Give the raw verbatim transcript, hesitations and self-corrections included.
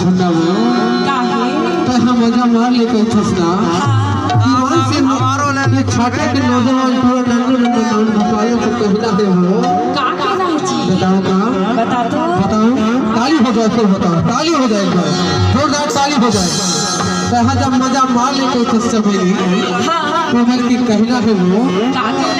झंडा वो। काहे? तैं ह मजा मार ले कहिथस ना। हाँ। ईमान से ये छाता के नौजवान पूरा नन्नू नन्नू नन्नू भोपाल को कहिला हे वो। का कहना है जी? बताओ का? बता तो। बताओ। ताली हो जाए, फिर बताओ। ताली हो जाए एक बार। जोरदार ताली हो जाए। तैं ह जब मजा मार ले कहिथस चमेली। हाँ, हाँ। तो मेरे की कहिला हे वो। का कहना